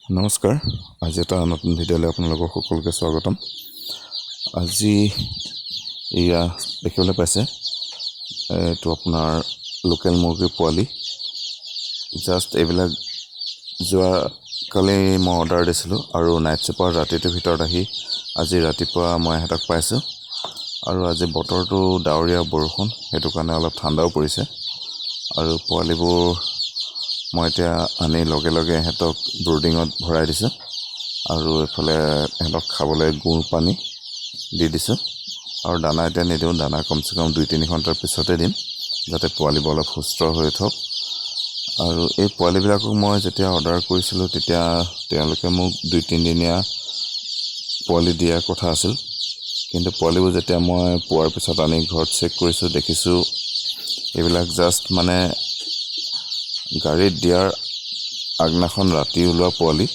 নমস্কাৰ, আজি এটা নতুন ভিডিঅ'লৈ আপোনালোকক সকলোকে স্বাগতম। আজি এয়া দেখিবলৈ পাইছে, এইটো আপোনাৰ লোকেল মুৰ্গীৰ পোৱালি। জাষ্ট এইবিলাক যোৱাকালি মই অৰ্ডাৰ দিছিলোঁ আৰু নাইট ছুপাৰত ৰাতিটোৰ ভিতৰত আহি আজি ৰাতিপুৱা মই ইহঁতক পাইছোঁ। আৰু আজি বতৰটো ডাৱৰীয়া, বৰষুণ, সেইটো কাৰণে অলপ ঠাণ্ডাও পৰিছে। আৰু পোৱালিবোৰ মই এতিয়া আনি লগে লগে ইহঁতক ব্ৰুডিঙত ভৰাই দিছোঁ আৰু এইফালে ইহঁতক খাবলৈ গুড় পানী দি দিছোঁ। আৰু দানা এতিয়া নিদিওঁ, দানা কমচে কম 2-3 ঘণ্টাৰ পিছতে দিম, যাতে পোৱালিবোৰ অলপ সুস্থ হৈ উঠক। আৰু এই পোৱালিবিলাকক মই যেতিয়া অৰ্ডাৰ কৰিছিলোঁ, তেতিয়া তেওঁলোকে মোক 2-3 দিনীয়া পোৱালি দিয়াৰ কথা আছিল। কিন্তু পোৱালিবোৰ যেতিয়া মই পোৱাৰ পিছত আনি ঘৰত চেক কৰিছোঁ, দেখিছোঁ এইবিলাক জাষ্ট মানে গাড়ীত দিয়াৰ আগদিনাখন ৰাতি ওলোৱা পোৱালি।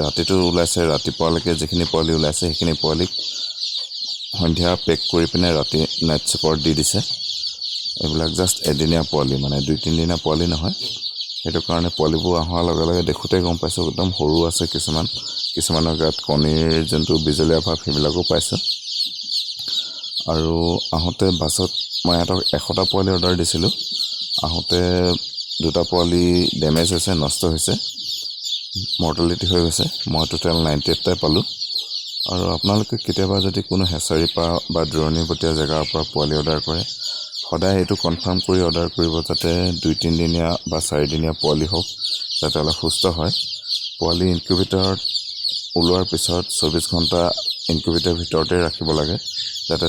ৰাতিটো ওলাইছে, ৰাতিপুৱালৈকে যিখিনি পোৱালি ওলাইছে, সেইখিনি পোৱালিক সন্ধিয়া পেক কৰি পিনে ৰাতি নাইট ছুপাৰত দি দিছে। এইবিলাক জাষ্ট এদিনীয়া পোৱালি, মানে 2-3 দিনীয়া পোৱালি নহয়। সেইটো কাৰণে পোৱালিবোৰ অহাৰ লগে লগে দেখোঁতে গম পাইছোঁ, একদম সৰু আছে কিছুমান। কিছুমানৰ গাত কণীৰ যোনটো বিজলীয়া ভাৱ, সেইবিলাকো পাইছোঁ। আৰু আহোঁতে বাছত মই ইহঁতক 100টা পোৱালি অৰ্ডাৰ দিছিলোঁ। আহোঁতে দুটা পোৱালি ডেমেজ হৈছে, নষ্ট হৈছে, মৰ্টেলিটি হৈ গৈছে। মই টোটেল 98টাই পালোঁ। আৰু আপোনালোকে কেতিয়াবা যদি কোনো হেচাৰীৰ পৰা বা দূৰণিবটীয়া জেগাৰ পৰা পোৱালি অৰ্ডাৰ কৰে, সদায় এইটো কনফাৰ্ম কৰি অৰ্ডাৰ কৰিব যাতে 2-3 দিনীয়া বা 4 দিনীয়া পোৱালি হওক, যাতে অলপ সুস্থ হয়। পোৱালি ইনকিউবেটৰত ওলোৱাৰ পিছত 24 ঘণ্টা ইনকিউবেটৰ ভিতৰতে ৰাখিব লাগে, যাতে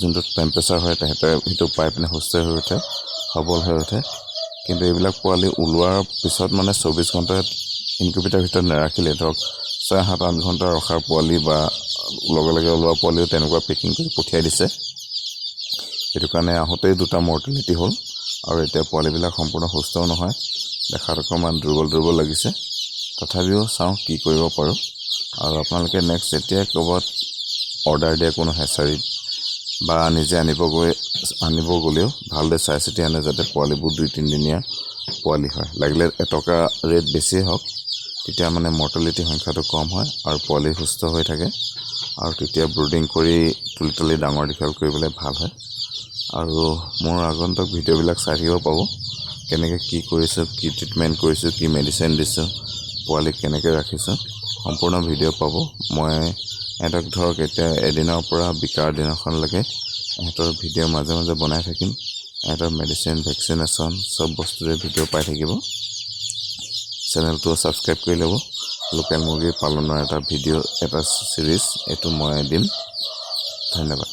যোনটো টেম্পাৰেচাৰ হয়, তেহেঁতে সেইটো পাই পিনে সুস্থ হৈ উঠে, সবল হৈ উঠে। কিন্তু এইবিলাক পোৱালি ওলোৱাৰ পিছত মানে 24 ঘণ্টা ইনকিউবেটাৰ ভিতৰত নাৰাখিলে, ধৰক 6, 7, 8 ঘণ্টা ৰখাৰ পোৱালি বা লগে লগে ওলোৱা পোৱালিও তেনেকুৱা পেকিং কৰি পঠিয়াই দিছে। সেইটো কাৰণে আহোঁতেই দুটা মৰ্টেলিটি হ'ল। আৰু এতিয়া পোৱালিবিলাক সম্পূৰ্ণ সুস্থও নহয়, দেখাত অকণমান দুৰ্বল দুৰ্বল লাগিছে। তথাপিও চাওঁ কি কৰিব পাৰোঁ। আৰু আপোনালোকে নেক্সট যেতিয়া ক'ৰবাত অৰ্ডাৰ দিয়ে, কোনো হেচাৰীত বা নিজে আনিব গ'লেও ভালদৰে চাই চিতি আনে, যাতে পোৱালিবোৰ 2-3 দিনীয়া পোৱালি হয়। লাগিলে এটকা ৰেট বেছিয়ে হওক, তেতিয়া মানে মৰ্টেলিটি সংখ্যাটো কম হয় আৰু পোৱালি সুস্থ হৈ থাকে আৰু তেতিয়া ব্ৰুডিং কৰি তুলি তুলি ডাঙৰ দীঘল কৰিবলৈ ভাল হয়। আৰু মোৰ আগন্তুক ভিডিঅ'বিলাক চাই থাকিব পাব, কেনেকৈ কি কৰিছোঁ, কি ট্ৰিটমেণ্ট কৰিছোঁ, কি মেডিচিন দিছোঁ, পোৱালিক কেনেকৈ ৰাখিছোঁ, সম্পূৰ্ণ ভিডিঅ' পাব। মই ইহঁতক ধৰক এতিয়া এদিনৰ পৰা বিকাৰ দিনাখনলৈকে ইহঁতৰ ভিডিঅ' মাজে মাজে বনাই থাকিম। ইহঁতৰ মেডিচিন, ভেকচিনেশ্যন, চব বস্তুৰে ভিডিঅ' পাই থাকিব। চেনেলটো ছাবস্ক্ৰাইব কৰি ল'ব। লোকেল মুৰ্গী পালনৰ এটা ভিডিঅ', এটা ছিৰিজ এইটো মই দিম। ধন্যবাদ।